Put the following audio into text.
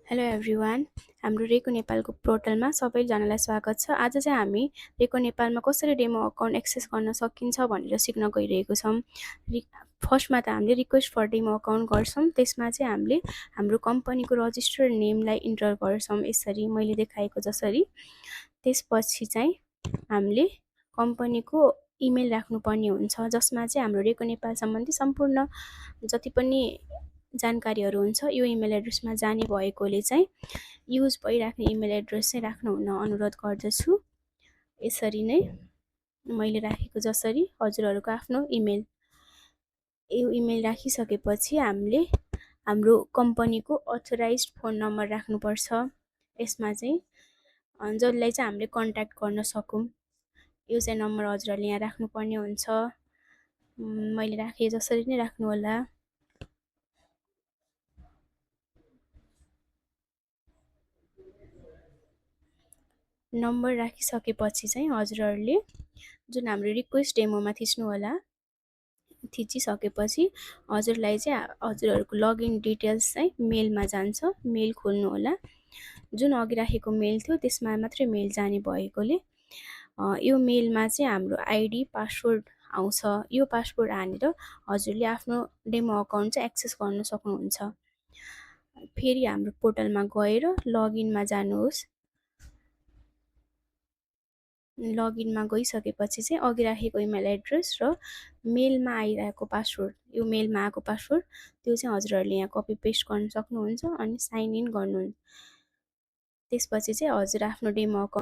Hello everyone, हाम्रो रेको नेपालको पोर्टलमा सबैजनालाई स्वागत छ। आज चाहिँ हामी रेको नेपालमा कसरी डेमो अकाउन्ट एक्सेस गर्न सकिन्छ भनेर सिक्न गइरहेको छौँ। फर्स्टमा त हामीले रिक्वेस्ट फर डेमो अकाउन्ट गर्छौँ। त्यसमा चाहिँ हामीले हाम्रो कम्पनीको रजिस्टर्ड नेमलाई इन्टर गर्छौँ, यसरी मैले देखाएको जसरी। त्यसपछि चाहिँ हामीले कम्पनीको इमेल राख्नुपर्ने हुन्छ, जसमा चाहिँ हाम्रो रेको नेपाल सम्बन्धी सम्पूर्ण जति पनि जानकारीहरू हुन्छ यो इमेल एड्रेसमा जाने भएकोले चाहिँ युज भइराख्ने इमेल एड्रेस चाहिँ राख्नु हुन अनुरोध गर्दछु। यसरी नै मैले राखेको जसरी हजुरहरूको आफ्नो यो इमेल राखिसकेपछि हामीले हाम्रो कम्पनीको अथोराइज्ड फोन नम्बर राख्नुपर्छ। यसमा चाहिँ जसलाई चाहिँ हामीले कन्ट्याक्ट गर्न सकौँ, यो चाहिँ नम्बर हजुरहरूले यहाँ राख्नुपर्ने हुन्छ। मैले राखेँ जसरी नै राख्नु होला। नम्बर राखिसकेपछि चाहिँ हजुरहरूले जुन हाम्रो रिक्वेस्ट डेमोमा थिच्नु होला, थिचिसकेपछि हजुरलाई चाहिँ हजुरहरूको लगइन डिटेल्स चाहिँ मेलमा जान्छ। मेल खोल्नु होला। जुन अघि राखेको मेल थियो त्यसमा मात्रै मेल जाने भएकोले यो मेलमा चाहिँ हाम्रो आइडी पासवर्ड आउँछ। यो पासवर्ड हानेर हजुरले आफ्नो डेमो अकाउन्ट चाहिँ एक्सेस गर्न सक्नुहुन्छ। फेरि हाम्रो पोर्टलमा गएर लगइनमा जानुहोस्। लगइनमा गइसकेपछि चाहिँ अघि राखेको इमेल एड्रेस र मेलमा आइरहेको पासवर्ड, यो मेलमा आएको पासवर्ड त्यो चाहिँ हजुरहरूले यहाँ कपी पेस्ट गर्न सक्नुहुन्छ अनि साइन इन गर्नुहुन्छ। त्यसपछि चाहिँ हजुर आफ्नो डेमो अकाउन्ट